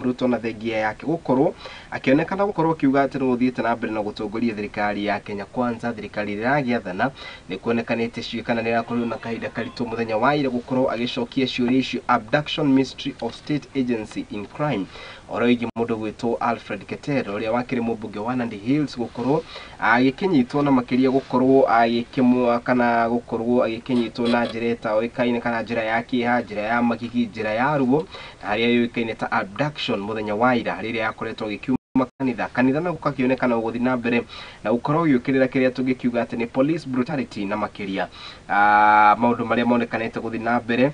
Ruto na thengia yake gũkorwo akĩonekana gũkorwo akiuga atĩ nĩ gũthiĩte na mbere na gũtongoria thirikari ya Kenya Kwanza, thirikari ĩrĩa ĩragĩathana. Nĩ kuonekanĩte ciũria kana nĩ ĩrakorirwo na kahinda karitũ mũthenya wa ira gũkorwo agĩcokia ciũria icio, abduction mystery of state agency in crime. Ũhoro wĩgiĩ mũndũ gwĩtwo Alfred Keter ũrĩa wakĩrĩ mũmbunge wa Nandi Hills gũkorwo agĩkĩnyitwo na makĩria gũkorwo agĩkĩmũ kana gũkorwo agĩkĩnyitwo na njĩra ĩtaũĩkaine kana njĩra ya kĩeha, njĩra ya magigi, njĩra ya ruo, harĩa yũĩkaine ta abduction mũthenya wa ira rĩrĩa akoretwo agĩkiuma kanitha kanitha na gũkakĩonekana gũgũthiĩ na mbere na gũkorwo gĩũkĩrĩra kĩrĩa tũngĩkiuga atĩ nĩ police brutality na makĩria maũndũ marĩa monekanĩte gũthiĩ na mbere.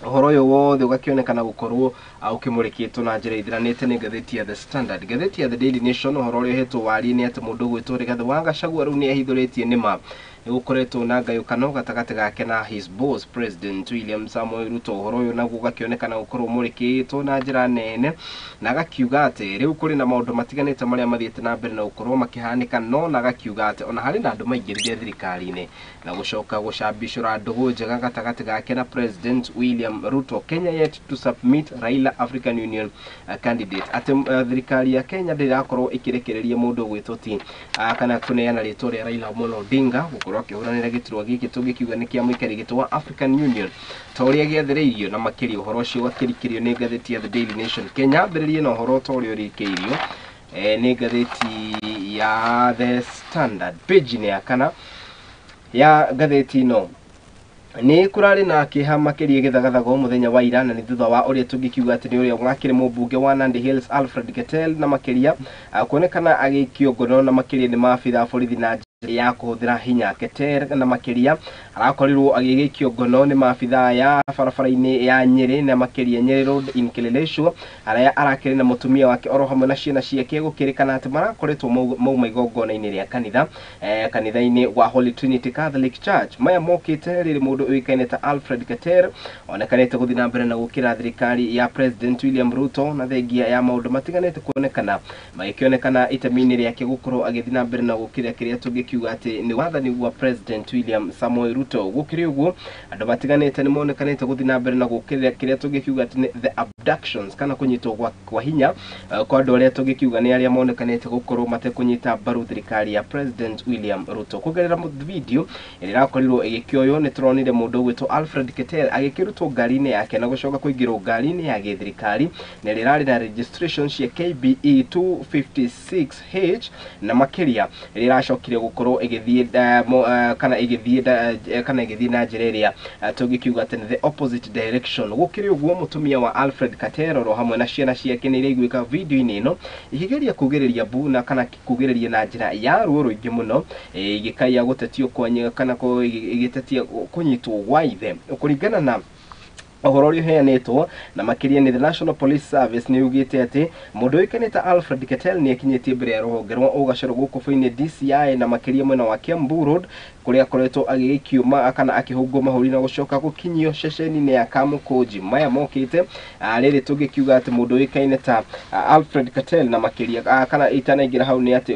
Ũhoro ũyũ wothe ũgakĩonekana gũkorwo ũkĩmũrĩkĩtwo na njĩra ithiranĩte nĩ ngathĩti ya The Standard. Ngathĩti ya The Daily Nation, ũhoro ũrĩa ũhetwo warie nĩ atĩ mũndũ ũgwĩtwo Rigathĩ wa Gachagua rĩu nĩ ahithũrĩtie nĩma nĩ gũkoretwo na ngayũkano gatagatĩ gake na his boss President William Samoei Ruto. Ũhoro ũyũ naguo ũgakĩonekana gũkorwo ũmũrĩkĩtwo na njĩra nene na agakiuga atĩ rĩu kũrĩ na maũndũ matiganĩte marĩa mathiĩte na mbere na gũkorwo makĩhanĩka, no na agakiuga atĩ ona harĩ na andũ maingĩrire thirikari-inĩ na gũcoka gũcambicũra ndũgũ njega gatagatĩ gake na President William Ruto. Kenya yet to submit Raila African Union candidate, atĩ thirikari ya Kenya ndĩrakorwo ĩkĩrekereria mũndũ ũgwĩtwo ti kana kũneana rĩtwa rĩa Raila Amolo Odinga gũkorwo akĩhũranĩra gĩturwa gĩkĩ tũngĩkiuga nĩ kĩa mũikari gĩtĩ wa African Union ta ũrĩa gĩathĩrĩirio, na makĩria ũhoro ũcio ũgakĩrikĩrio nĩ ngathĩti ya The Daily Nation Kenya. Ambĩrĩrie na ũhoro ta ũrĩa ũrĩkĩirio nĩ ngathĩti ya The Standard, page-inĩ ya kana ya ngathĩti ĩno. Nĩ kũrarĩ na kĩeha makĩria gĩthagathago mũthenya wa ira, na nĩ thutha wa ũrĩa tũngĩkiuga atĩ nĩ ũrĩa wakĩrĩ mũmbunge wa Nandi Hills Alfred Keter na makĩria kuonekana agĩikio ngono na makĩria nĩ maabitha a borithi na njĩra ya kũhũthĩra hinya. Keter na makĩria arakorirwo agĩgĩikio ngono nĩ maabitha ya barabara-inĩ ya Nyĩrĩ na makĩria Nyĩrĩ Road in Kileleshwa, harĩa arakĩrĩ na mũtumia wake oro hamwe na ciana ciake. Gũkĩrĩkana atĩ marakoretwo mauma igongona-inĩ rĩa kanitha, kanitha-inĩ wa Holy Trinity Catholic Church. Maya mokĩte rĩrĩ mũndũ ũĩkaine ta Alfred Keter onekanĩte gũthiĩ na mbere na gũkĩra thirikari ya President William Ruto na thengia ya maũndũ matiganĩte kuonekana magĩkĩonekana itemi-inĩ rĩake gũkorwo agĩthiĩ na mbere na gũkĩra kĩrĩa tũngĩkiuga atĩ nĩ wathani wa President William Samoei Ruto. Gũkĩrĩ ũguo, andũ matiganĩte nĩ monekanĩte gũthiĩ na mbere na gũkĩrĩra kĩrĩa tũngĩkiuga atĩ nĩ the abductions kana kũnyitwo kwa hinya kwa andũ arĩa tũngĩkiuga nĩ arĩa monekanĩte gũkorwo matekũnyita mbaru thirikari ya President William Ruto. Kũgerera video ĩrĩa ĩrakorirwo ĩgĩkĩoywo, nĩ tũronire mũndũ ũgwĩtwo Alfred Keter agĩkĩrutwo ngari-inĩ yake na gũcoka kũingĩrwo ngari-inĩ ya gĩthirikari na ĩrĩa ĩrarĩ na registration cia KBE 256H na makĩria ĩrĩa ĩracokire gũkorwo ĩgĩthiĩ kana ĩgĩthiĩ kana ĩgĩthiĩ na njĩra ĩrĩa tũngĩkiuga atĩ nĩ the opposite direction. Gũkĩrĩ ũguo, mũtumia wa Alfred Keter oro hamwe na ciana ciake nĩ iraiguĩka video-inĩ ĩno ikĩgeria kugĩrĩria mbu na kana kugĩrĩria na njĩra ya ruo rũingĩ mũno, igĩkaia gũtetio kwa kana igĩtetia kũnyitwo gwa ithe. Kũringana na ũhoro ũrĩa ũheanĩtwo na makĩria nĩ the National Police Service, nĩ ugĩte atĩ mũndũ ũĩkaine ta Alfred Keter nĩ akinyĩtie mbere ya rũhonge rwa ũgacũrũ gũkũ bũrũri-inĩ DCI na makĩria mwena wa Kiambu Road, kũrĩa akoretwo agĩgĩikio kana akĩhũngwo mahũri na gũcoka gũkinyio ceceni-inĩ ya Kamukunji. Maya mokĩte rĩrĩ tũngĩkiuga atĩ mũndũ ũĩkaine ta Alfred Keter na makĩria kana itanaingĩra hau nĩ atĩ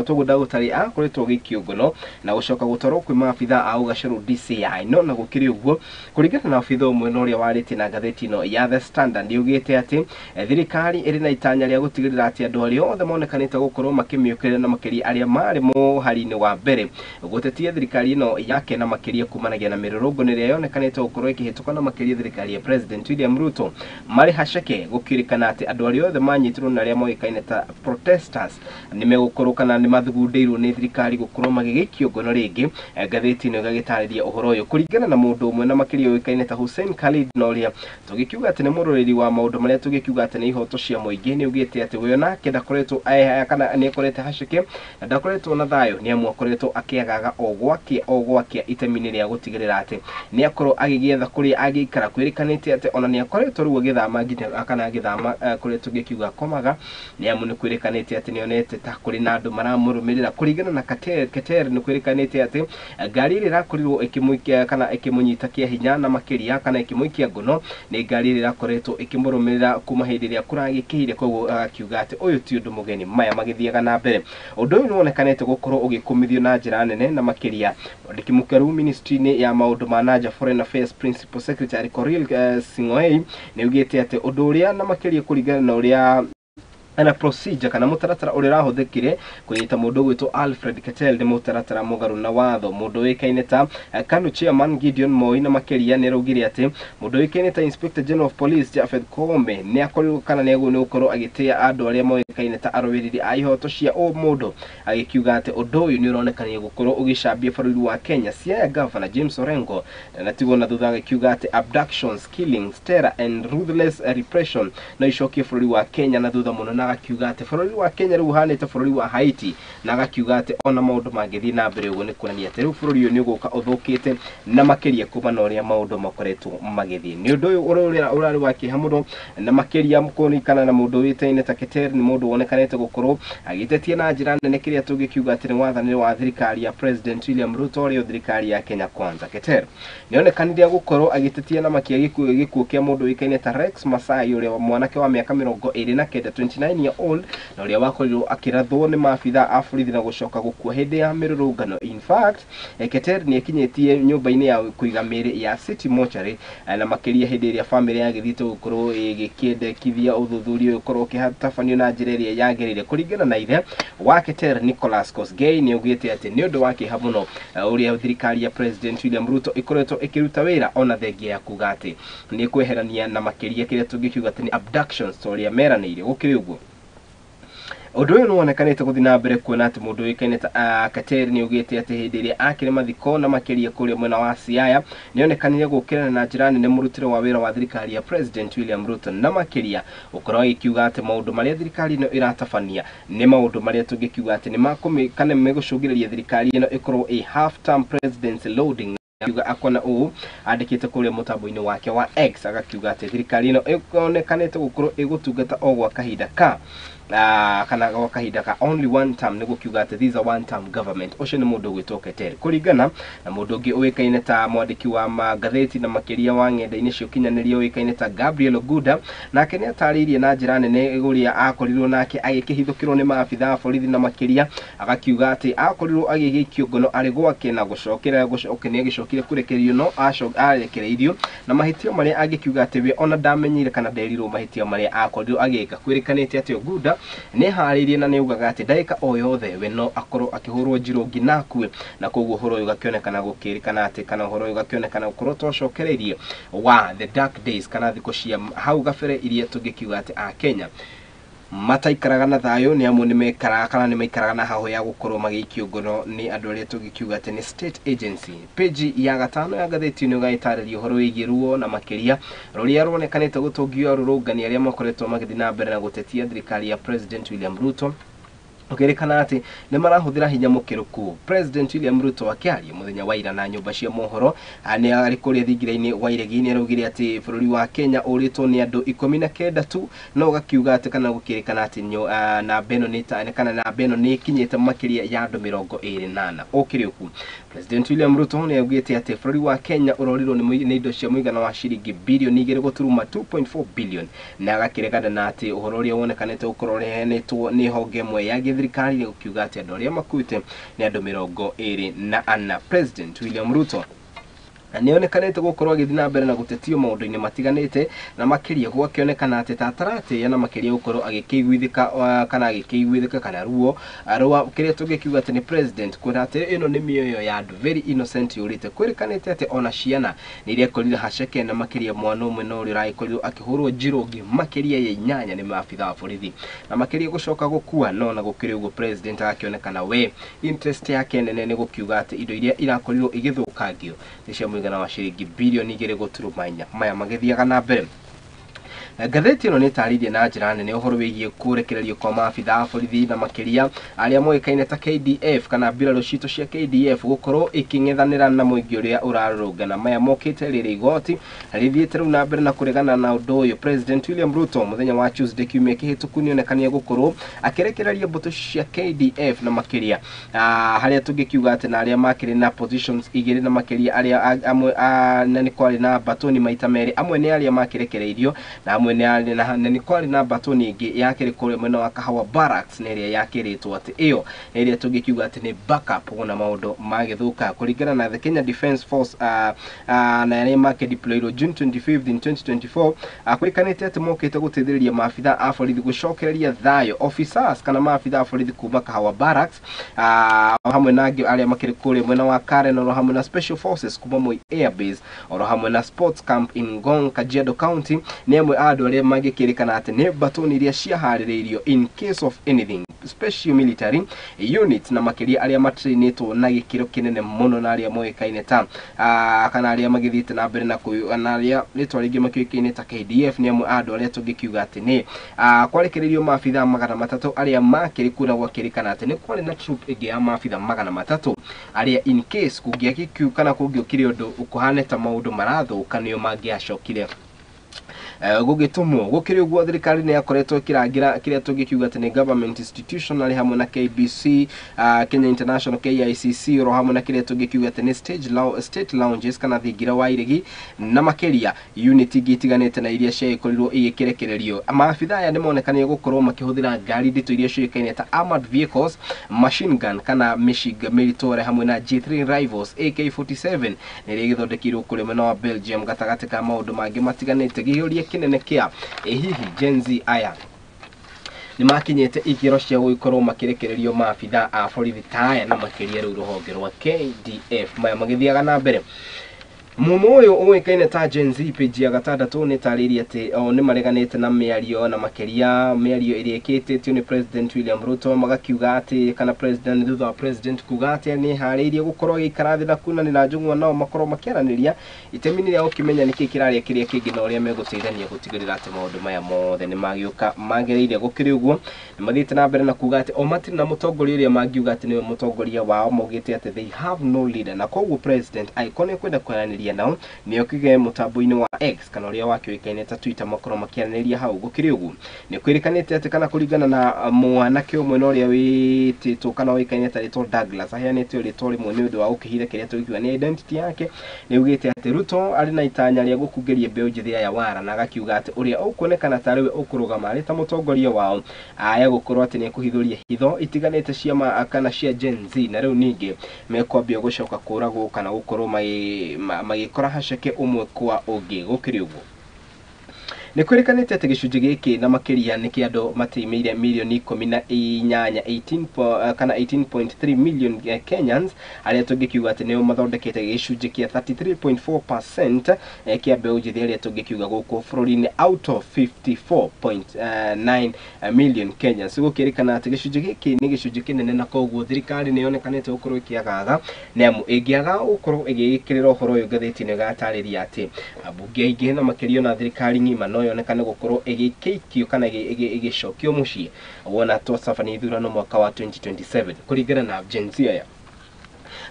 toguo ndagũtarĩ akoretwo agĩikio ngono na gũcoka gũtwarwo kwĩ maabitha a ũgacũrũ DCI. No na gũkĩrĩ ũguo, kũringana na obitha ũmwe na ũrĩa warĩtie na ngathĩti ĩno ya The Standard, nĩ ugĩte atĩ thirikari ĩrĩ na itanya rĩa gũtigĩrĩra atĩ andũ arĩa othe monekanĩte gũkorwo makĩmĩũkĩrĩra na makĩria arĩa marĩ mũhari-inĩ wa mbere gũtetia thirikari ĩno yake na makĩria kumanagia na mĩrũrũngano ĩrĩa yonekanĩte gũkorwo ĩkĩhĩtũka na makĩria thirikari ya President William Ruto marĩ haceke. Gũkĩrĩkana atĩ andũ arĩa othe manyitirwo na arĩa moĩkaine ta protesters nĩ megũkorwo kana nĩ mathugundĩirwo nĩ thirikari gũkorwo magĩgĩikio ngono rĩngĩ. Ngathĩti ĩno ĩgagĩtarĩria ũhoro ũyũ kũringana na mũndũ ũmwe na makĩria ũĩkaine ta Hussein Khalid, na ũrĩa tũgĩkiuga atĩ nĩ mũrũrĩri wa maũndũ marĩa tũgĩkiuga atĩ nĩ ihoto cia mũingĩ. Nĩ ugĩte atĩ we onake ndakoretwo kana nĩ akorete haceke na ndakoretwo na thayũ, nĩ amu akoretwo akĩagaga o gwakĩa o gwakĩa itemi-inĩ rĩa gũtigĩrĩra atĩ nĩ akorwo agĩgĩetha kũrĩa angĩikara. Kwĩrĩkanĩte atĩ ona nĩ akoretwo rĩu agĩthama nginya kana agĩthama kũrĩa tũngĩkiuga komaga, nĩ amu nĩ kwĩrĩkanĩte atĩ nĩ onete ta kũrĩ na andũ maramũrũmĩrĩra. Kũringana na Keter, nĩ kwĩrĩkanĩte atĩ ngari ĩrĩa ĩrakorirwo ĩkĩmũikia kana ĩkĩmũnyita kĩa hinya na makĩria kana ĩkĩmũikia ngono nĩ ngari ĩrĩa ĩrakoretwo ĩkĩmũrũmĩrĩra kuma hĩndĩ ĩrĩa kũragĩkĩire. Koguo agakiuga atĩ ũyũ ti ũndũ mũgeni maya magĩthiaga na mbere. Ũndũ ũyũ nĩ wonekanĩte gũkorwo ũgĩkũmithio na njĩra nene na makĩria makĩria mwandĩki mũkeru ministry-inĩ ya maũndũ ma nanja Foreign Affairs Principal Secretary Korir Sing'oei nĩ augĩte atĩ ũndũ ũrĩa na makĩria kũringana na ũrĩa na procedure kana mũtaratara ũrĩa ũrahũthĩkire kũnyita mũndũ ũgwĩtwo Alfred Keter nĩ mũtaratara mũgarũ na watho. Mũndũ ũĩkaine ta KANU chairman Gideon Moi na makĩria nĩ araugire atĩ mũndũ ũĩkaine ta Inspector General of Police Japhet Koome nĩ akorirwo kana nĩ gũkorwo agĩtĩa andũ arĩa moĩkaine ta arũĩrĩri a ihoto cia ũmũndũ, agĩkiuga atĩ ũndũ ũyũ nĩ ũronekanire gũkorwo ũgĩcambia bũrũri wa Kenya. Siaya Governor James Orengo ndanatigwo na thutha, agĩkiuga atĩ abductions, killings, terror and ruthless repression no icokie bũrũri wa Kenya na thutha mũno, na agakiuga atĩ bũrũri wa Kenya rĩu ũhanĩte bũrũri wa Haiti, na agakiuga atĩ ona maũndũ mangĩthiĩ na mbere ũguo nĩ kuonania atĩ rĩu bũrũri ũyũ nĩ ũgũka ũthũkĩte na makĩria kuma na ũrĩa maũndũ makoretwo magĩthiĩ. Nĩ ũndũ ũyũ ũrĩa ũrarĩ wa kĩeha mũno na makĩria kũringana na mũndũ wĩtaine ta Keter, nĩ mũndũ wonekanĩte gũkorwo agĩtetia na njĩra nene kĩrĩa tũngĩkiuga atĩ nĩ wathanĩre wa thirikari ya President William Ruto ũrĩa thirikari ya Kenya Kwanza. Keter nĩonekanire gũkorwo agĩtetia na makĩria gĩkuũ kĩa mũndũ ũĩkaine ta Rex Masai, ũrĩa mwanake wa mĩaka 29, 29 year old, na ũrĩa wakorirwo akĩrathwo nĩ maabitha a borithi na gũcoka gũkua hĩndĩ ya mĩrũrũngano. In fact, Keter nĩ ekinyĩtie nyũmba-inĩ ya kũiga mĩĩrĩ ya City Mortuary na makĩria hĩndĩ ĩrĩa bamĩrĩ yagĩthiĩte gũkorwo ĩgĩkĩendekithia ũthuthuria ũyũ ũkorwo ũkĩtabanio na njĩra ĩrĩa yagĩrĩire. Kũringana na ithe wa Keter, Nicholas Kosgei, nĩ augĩte atĩ nĩ ũndũ wa kĩeha mũno ũrĩa thirikari ya President William Ruto ĩkoretwo ĩkĩruta wĩra, ona thengia ya kuga atĩ nĩ kweherania na makĩria kĩrĩa tũngĩkiuga atĩ nĩ abductions ta ũrĩa meranĩire. Gũkĩrĩ ũguo, ũndũ ũyũ nĩ wonekanĩte gũthiĩ na mbere kuona atĩ mũndũ ũĩkaine ta Keter nĩ augĩte atĩ hĩndĩ ĩrĩa akĩrĩ mathiko na makĩria kũrĩa mwena wa Siaya nĩ onekanire gũkĩrana na njĩra nene mũrutĩre wa wĩra wa thirikari ya President William Ruto, na makĩria gũkorwo agĩkiuga atĩ maũndũ marĩa thirikari ĩno ĩratabania nĩ maũndũ marĩa tũngĩkiuga atĩ nĩ makũmĩ kana megũcũngĩrĩria thirikari ĩno ĩkorwo ĩ half term presidency loading. Akiuga akona ũũ andĩkĩte kũrĩa mũtambo-inĩ wake wa X, agakiuga atĩ thirikari ĩno ĩonekanĩte gũkorwo ĩgũtungata o gwa kahinda ka kana gwa kahinda ka only one term, nĩ gũkiuga atĩ this is a one term government. Ũcio nĩ mũndũ ũgwĩtwo Keter. Kũringana na mũndũ ũngĩ ũĩkaine ta mwandĩki wa magathĩti na makĩria wa ng'enda-inĩ cia ũkinyanĩria ũĩkaine ta Gabriel Oguda, nake nĩ atarĩirie na njĩra nene ũrĩa akorirwo nake agĩkĩhithũkĩrwo nĩ maabitha a borithi, na makĩria agakiuga atĩ akorirwo agĩgĩikio ngono arĩ gwake na gũcokera gũcoka nĩ agĩcokire kũrekererio, no arekereirio na mahĩtia marĩa angĩkiuga atĩ we ona ndamenyire kana nderirwo mahĩtia marĩa akorirwo agĩka. Kwĩrĩkanĩte atĩ Oguda nĩ harĩirie na nĩ augaga atĩ ndagĩka o yothe we no akorwo akĩhũrwo njirũngi na akue, na koguo ũhoro ũyũ ũgakĩonekana gũkĩrĩkana atĩ kana ũhoro ũyũ ũgakĩonekana gũkorwo twacokereirie wa the dark days kana thikũ cia hau gabere iria tũngĩkiuga atĩ a Kenya mataikaraga na thayũ, nĩ amu nĩ mekaraga kana nĩ maikaraga na hahũ ya gũkorwo magĩikio ngono nĩ andũ arĩa tũngĩkiuga atĩ nĩ state agency. Page ya gatano ya ngathĩti ĩno ĩgagĩtarĩria ũhoro wĩgiĩ ruo na makĩria rũrĩa ruonekanĩte gũtũngio arũrũngani arĩa makoretwo magĩthiĩ na mbere na gũtetia thirikari ya President William Ruto, ũkĩrĩkana atĩ nĩ marahũthĩra hinya mũkĩrũku. President William Ruto akĩaria mũthenya wa ira na nyũmba cia mohoro nĩ arĩ kũrĩa thingira-inĩ wa Iregi nĩ araugire atĩ bũrũri wa Kenya ũrĩtwo nĩ andũ 19 tu, no ũgakiuga atĩ kana gũkĩrĩkana atĩ namba ĩno nĩ kana namba ĩno nĩ ĩkinyĩte makĩria ya andũ 24. Ũkĩrĩ ũguo, President William Ruto nĩ augĩte atĩ bũrũri wa Kenya ũrorirwo nĩ indo cia mũigana wa ciringi birioni 2.2 2.4 billion, na agakĩregana na atĩ ũhoro ũrĩa wonekanĩte gũkorwo ũrehanĩtwo nĩ honge ĩmwe ya gĩthirikari gũkiuga atĩ andũ arĩa makuĩte nĩ andũ 24. President William Ruto nĩ onekanĩte gũkorwo agĩthiĩ na mbere na gũtetio maũndũ-inĩ matiganĩte, na makĩria gwakĩonekana atĩ ta ataratĩĩa na makĩria gũkorwo agĩkĩiguithĩka kana agĩkĩiguithĩka kana ruo rwa kĩrĩa tũngĩkiuga atĩ nĩ president kuona atĩ ĩno nĩ mĩoyo ya andũ very innocent yũrĩte. Kwĩrĩkanĩte atĩ ona ciana nĩ irekorire haceke, na makĩria mwana ũmwe na ũrĩa ũragĩkorirwo akĩhũrwo njirũngi makĩria ya 8 nĩ maabitha wa borithi na makĩria gũcoka gũkua. No na gũkĩrĩ ũguo, president agakĩonekana we interest yake nene nĩ gũkiuga atĩ indo iria irakorirwo igĩthũkangio nĩ cia mũigana wa ciringi birioni 2.4. Maya magĩthiaga na mbere, ngathĩti ĩno nĩ ĩtarĩirie na njĩra nene ũhoro wĩgiĩ kũrekererio kwa maabitha a borithi na makĩria arĩa moĩkaine ta KDF kana mbirarũ citũ cia KDF gũkorwo ikĩng'ethanĩra na mũingĩ ũrĩa ũrarũrũngana. Maya mokĩte rĩrĩ igoti rĩthiĩte rĩu na mbere na kũregana na ũndũ ũyũ. President William Ruto mũthenya wa Tuesday kiumia kĩhĩtũku nĩonekanire gũkorwo akĩrekereria mbũtũ cia KDF na makĩria harĩa tũngĩkiuga atĩ na arĩa makĩrĩ na positions igĩrĩ na makĩria arĩa amwe na nĩ kwarĩ na batoni maita merĩ, amwe nĩ arĩa makĩrekereirio na Hamwe na nĩ kwarĩ na batoni ĩngĩ yakĩrĩ kũrĩa mwena wa Kahawa Barracks, na ĩrĩa yakĩrĩtwo atĩ ĩyo nĩ ĩrĩa tũngĩkiuga atĩ nĩ backup wona maũndũ magĩthũka. Kũringana na the Kenya Defence Force, na arĩa makĩdeployirwo June 25 in 2024, kwĩkanĩte atĩ mokĩte gũteithĩrĩria maabitha a borithi gũcokereria thayũ, officers kana maabitha a borithi kuma Kahawa Barracks, hamwe na angĩ arĩa makĩrĩ kũrĩa mwena wa Karen, oro hamwe na Special Forces kuma Moi Air Base, oro hamwe na Sports Camp in Ngong, Kajiado County, nĩ amwe a andũ arĩa mangĩkĩrĩkana atĩ nĩ batoni iria ciaharĩrĩirio in case of anything, special military units, na makĩria arĩa matrainĩtwo na gĩkĩro kĩnene mũno, na arĩa moĩkaine ta kana arĩa magĩthiĩte na mbere na na arĩa rĩtwa rĩngĩ makĩũĩkaine ta KDF, nĩ amwe a andũ arĩa tũngĩkiuga atĩ nĩ kwarĩkĩrĩirio maabitha 300 arĩa makĩrĩ kuo, na gwakĩrĩkana atĩ nĩ kwarĩ na troop ĩngĩ ya maabitha 300 arĩa in case kũngĩagĩkiu kana kũngĩokire ũndũ ũkũhane ta maũndũ marathũka, nĩo mangĩacokire gũgĩtũmwo. Gũkĩrĩ ũguo, thirikari nĩ yakoretwo ĩkĩrangĩra kĩrĩa tũngĩkiuga atĩ nĩ government institution, arĩ hamwe na KBC, Kenya International, KICC, oro hamwe na kĩrĩa tũngĩkiuga atĩ nĩ state lounges kana thingira wa iregi, na makĩria unit ingĩ itiganĩte na iria ciagĩkorirwo igĩkĩrekererio. Maabitha aya nĩ monekanire gũkorwo makĩhũthĩra ngari nditũ iria ciũĩkaine ta armored vehicles, machine gun kana mĩcinga mĩritũ, ore hamwe na G3 rifles, AK47 na ĩrĩa ĩgĩthondekeirwo kũrĩa mwena wa Belgium, gatagatĩ ka maũndũ mangĩ matiganĩte. Gĩũria kĩnene kĩa ĩ hihi Gen Z aya nĩ makinyĩte ikĩro cia gũgĩkorwo makĩrekererio maabitha a borithi ta aya, na makĩria rĩu rũhonge rwa KDF, maya magĩthiaga na mbere. Mumo ũyũ ũĩkaine ta Gen Z, page ya 6, nĩ tarĩirie atĩ o nĩ mareganĩte na mĩario, na makĩria mĩario ĩrĩa ĩkĩtĩtio nĩ President William Ruto, magakiuga atĩ kana president, thutha wa president kuga atĩ nĩ harĩirie gũkorwo agĩikara thĩ na kunanĩra njũng'wa, nao makorwo makĩaranĩria itemi-inĩ rĩa gũkĩmenya nĩkĩ kĩrarĩa kĩrĩa kĩngĩ, na ũrĩa megũteithania gũtigĩrĩra atĩ maũndũ maya mothe nĩ magĩũka magĩrĩire. Gũkĩrĩ ũguo, nĩ mathiĩte na mbere na kuga atĩ o matirĩ na mũtongoria ũrĩa mangiuga atĩ nĩwe mũtongoria wao. Maugĩte atĩ they have no leader, na koguo president angĩkorwo nĩ ekwenda kwaranĩria nao, nĩ okige mũtambo-inĩ wa X kana ũrĩa wakĩũĩkaine ta Twitter, makorwo makĩaranĩria hau. Gũkĩrĩ ũguo, nĩ kwĩrĩkanĩte atĩ kana kũringana na mwanake ũmwe na ũrĩa wĩtĩtwo kana ũĩkaine ta rĩtwa Douglas, aheanĩte rĩtwa rĩmwe nĩ ũndũ wa gũkĩhitha kĩrĩa tũgĩkiuga nĩ identity yake, nĩ augĩte atĩ Ruto arĩ na itanya rĩa gũkungĩria mbeũ njĩthĩ aya wara, na agakiuga atĩ ũrĩa ũkuonekana tarĩ we ũkũrũgama arĩ ta mũtongoria wao aya gũkorwo atĩ nĩ ekũhithũria hitho itiganĩte cia kana cia Gen Z, na rĩu ningĩ mekwambia gũcoka kũragwo kana gũkorwo magĩkora haceke ũmwe kwa ũngĩ. Gũkĩrĩ ũguo, nĩ kwĩrĩkanĩte atĩ gĩcunjĩ gĩkĩ na makĩria nĩ kĩa andũ matĩimĩire mirioni 18, 18 kana 18.3 million Kenyans, arĩa tũngĩkiuga atĩ nĩo mathondekete gĩcunjĩ kĩa 33.4% kĩa mbeũ njĩthĩ arĩa tũngĩkiuga gũkũ bũrũri-inĩ, out of 54.9 million Kenyans. Gũkĩrĩkana atĩ gĩcunjĩ gĩkĩ nĩ gĩcunjĩ kĩnene, na koguo thirikari nĩ yonekanĩte gũkorwo ĩkĩagaga, nĩ amu ĩngĩaga gũkorwo ĩgĩgĩkĩrĩra ũhoro ũyũ, ngathĩti-inĩ ĩgatarĩria atĩ ambunge aingĩ na makĩria ona thirikari ng'ima no yonekane gũkorwo ĩgĩkĩikio kana ĩgĩcokio mũciĩ wona twacabania ithurano mwaka wa 2027. Kũringana na Gen Z aya,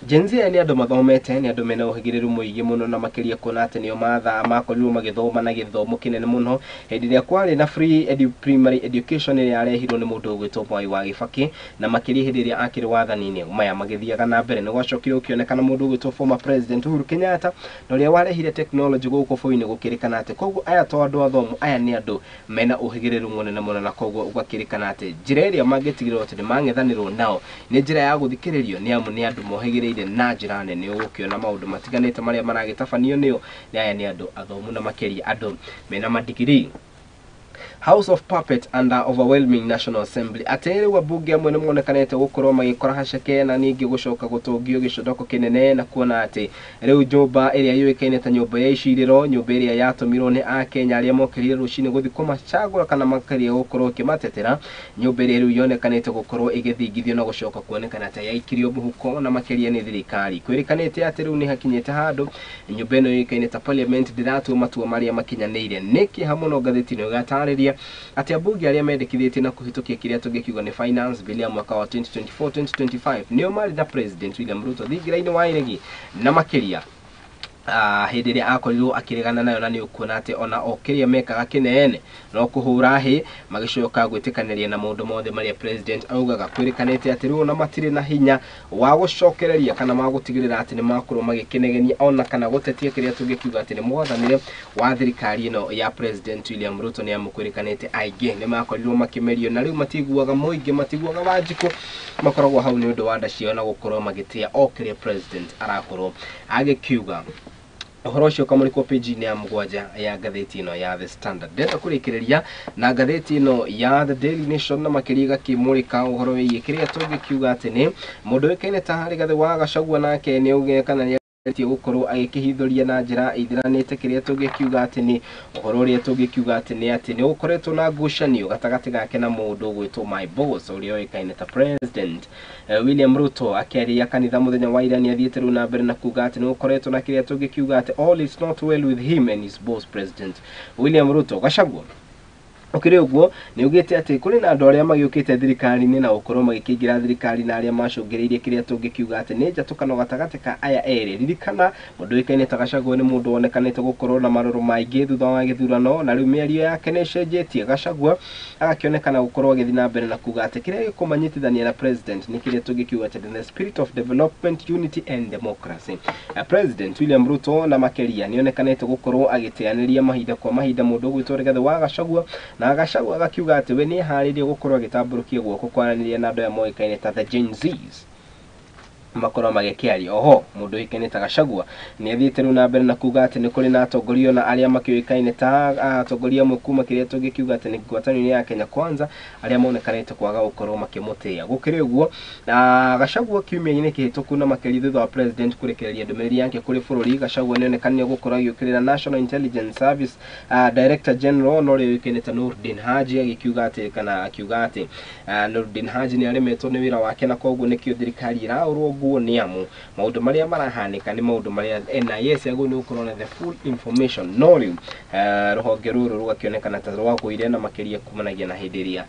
Gen Z aya nĩ andũ mathomete, nĩ andũ mena ũhĩgĩrĩru mũingĩ mũno, na makĩria kuona atĩ nĩo mathaa makorirwo magĩthoma na gĩthomo kĩnene mũno hĩndĩ ĩrĩa kwarĩ na free primary education ĩrĩa yarehirwo nĩ mũndũ ũgwĩtwo Mwai wa Kibaki, na makĩria hĩndĩ ĩrĩa akĩrĩ wathani-inĩ. Maya magĩthiaga na mbere, nĩ gwacokire gũkĩonekana mũndũ ũgwĩtwo former president Uhuru Kenyatta, na ũrĩa warehire technology gũkũ bũrũri-inĩ. Gũkĩrĩkana atĩ koguo aya to andũ athomu, aya nĩ andũ mena ũhĩgĩrĩru mũnene mũno, na koguo gũgakĩrĩkana atĩ njĩra ĩrĩa mangĩtigĩrĩrwo atĩ nĩ mang'ethanĩrwo nao nĩ njĩra ya gũthikĩrĩrio, nĩ amu nĩ andũ mohĩgĩrĩire na njĩra nene. Ũgũkĩona maũndũ matiganĩte marĩa maragĩtabanio nĩo, nĩ aya nĩ andũ athomu na makĩria andũ mena madigiri. House of Puppet under overwhelming National Assembly, atĩ rĩu ambunge amwe nĩ monekanĩte gũkorwo magĩkora haceke, na ningĩ gũcoka gũtũngio gĩcondoko kĩnene, na kuona atĩ rĩu nyũmba ĩrĩa yũĩkaine ta nyũmba ya icirĩro, nyũmba ĩrĩa yatũmirwo nĩ akenya arĩa mokĩrire rũcinĩ gũthiĩ kũmacagũra kana makĩria gũkorwo ĩkĩmatetera, nyũmba ĩrĩa rĩu yonekanĩte gũkorwo ĩgĩthingithio na gũcoka kuonekana ta yaikirio mũhuko na makĩria nĩ thirikari. Kwĩrĩkanĩte atĩ rĩu nĩ hakinyĩte handũ nyũmba ĩno yũĩkaine ta parliament ndĩratua matua marĩa makinyanĩire. Nĩ kĩeha mũno, ngathĩti ĩno ĩgatarĩria atĩ ambunge arĩa mendekithĩtie na kũhĩtũkia kĩrĩa tũngĩkiuga nĩ finance bill ya mwaka wa 2024-2025 nĩo marĩ na President William Ruto thingira-inĩ wa iregi, na makĩria Hĩndĩ ĩrĩa akorirwo akĩregana nayo, na nĩ ũkuona atĩ ona o kĩrĩa mekaga kĩnene no kũhũra hĩ, magĩcoka gwĩtĩkanĩria na maũndũ mothe marĩa president augaga. Kwĩrĩkanĩte atĩ rĩu ona matirĩ na hinya wa gũcokereria kana wa gũtigĩrĩra atĩ nĩ makorwo magĩkĩnegenia ona kana gũtetia kĩrĩa tũngĩkiuga atĩ nĩ mwathanĩre wa thirikari ĩno ya President William Ruto, nĩ amu kwĩrĩkanĩte aingĩ nĩ makorirwo makĩmerio na rĩu matiguaga mũingĩ, matiguaga Wanjikũ, makoragwo hau nĩ ũndũ wa nda ciao na gũkorwo magĩtĩa o kĩrĩa president arakorwo agĩkiuga. Ũhoro ũcio ũkamũrĩkwo page-inĩ ya 7 ya ngathĩti ĩno ya The Standard. Ndĩrenda kũrĩkĩrĩria na ngathĩti ĩno ya The Daily Nation, na makĩria ĩgakĩmũrĩka ũhoro wĩgiĩ kĩrĩa tũngĩkiuga atĩ nĩ mũndũ ũĩkaine ta Rigathĩ wa Gachagua, nake nĩ augire kana nĩ gũkorwo agĩkĩhithũria na njĩra ĩthiranĩte kĩrĩa tũngĩkiuga atĩ nĩ ũhoro ũrĩa tũngĩkiuga atĩ nĩ atĩ nĩ ũkoretwo na ngucanio gatagatĩ gake na mũndũ ũgwĩtwo My Boss, ũrĩa ũĩkaine ta President William Ruto. Akĩaria kanitha mũthenya wa ira, nĩ athiĩte rĩu na mbere na kuga atĩ nĩ gũkoretwo na kĩrĩa tũngĩkiuga atĩ all is not well with him and his boss, President William Ruto. Gachagua ũkĩrĩ ũguo nĩ ugĩte atĩ kũrĩ na andũ arĩa magĩũkĩte thirikari-inĩ na gũkorwo magĩkĩingĩra thirikari na arĩa macũngĩrĩirie kĩrĩa tũngĩkiuga atĩ nĩ njatũkano gatagatĩ ka aya erĩ. Ririkana, mũndũ ũĩkaine ta Gachagua nĩ mũndũ wonekanĩte gũkorwo na marũrũ maingĩ thutha wa gĩthurano, na rĩu mĩario yake nĩ ĩcenjetie. Gachagua agakĩonekana gũkorwo agĩthiĩ na mbere na kuga atĩ kĩrĩa gĩkũmanyitithania na president nĩ kĩrĩa tũngĩkiuga atĩ the spirit of development, unity and democracy. President William Ruto na makĩria nĩ onekanĩte gũkorwo agĩteanĩria mahinda kwa mahinda mũndũ ũgwĩtwo Rigathĩ wa Gachagua, na Gachagua agakiuga atĩ we nĩ eharĩirie gũkorwo agĩtambũrũkia guoko kwaranĩria na andũ aya moĩkaine ta the Gen Zs, makorwo magĩkĩaria. Oho mũndũ ũĩkaine ta Gachagua nĩ athiĩte rĩu na mbere na kuga atĩ nĩ kũrĩ na atongoria ona arĩa makĩũĩkaine ta atongoria amwe kuma kĩrĩa tũngĩkiuga atĩ nĩ ngwatanĩro ya Kenya Kwanza, arĩa monekanĩte kwaga gũkorwo makĩmũtĩĩa. Gũkĩrĩ ũguo, na Gachagua kiumia-inĩ kĩhĩtũku, na makĩria thutha wa president kũrekereria ndũmĩrĩri yake kũrĩ bũrũri, Gachagua nĩ onekanire gũkorwo agĩũkĩrĩra National Intelligence Service Director General, na ũrĩa ũĩkaine ta Nurdin Haji, agĩkiuga atĩ kana akiuga atĩ Nurdin Haji nĩ aremetwo nĩ wĩra wake, na koguo nĩkĩo thirikari ĩraũrwo nguo, nĩ amu maũndũ marĩa marahanĩka nĩ maũndũ marĩa NIS yagĩrĩirwo nĩ gũkorwo na the full information, no rĩu rũhonge rũrũ rũgakĩonekana ta rwagũire, na makĩria kumanagia na hĩndĩ ĩrĩa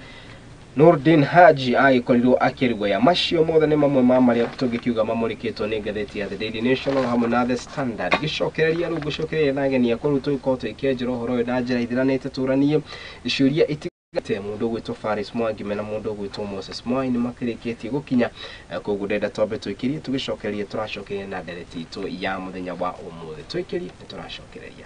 Nurdin Haji agĩkorirwo akĩrugoya. Macio mothe nĩ mamwe ma marĩa tũngĩkiuga mamũrĩkĩtwo nĩ ngathĩti ya The Daily Nation hamwe na The Standard. Gĩcokereria rĩu ngũcokereria na ageni akwa, rĩu tũgĩkorwo tũgĩkĩenjera ũhoro ũyũ na njĩra ithiranĩte, tũranie ciũria itiganĩte. Mũndũ ũgwĩtwo Faris Mwangi mena mũndũ ũgwĩtwo Moses Mwai nĩ makĩrĩkĩtie gũkinya. Koguo ndenda twambe tũikĩrie, tũgĩcokereria tũracokereria na ndereti itũ ya mũthenya wa ũmũthĩ. Tũikĩrie, nĩ tũracokereria.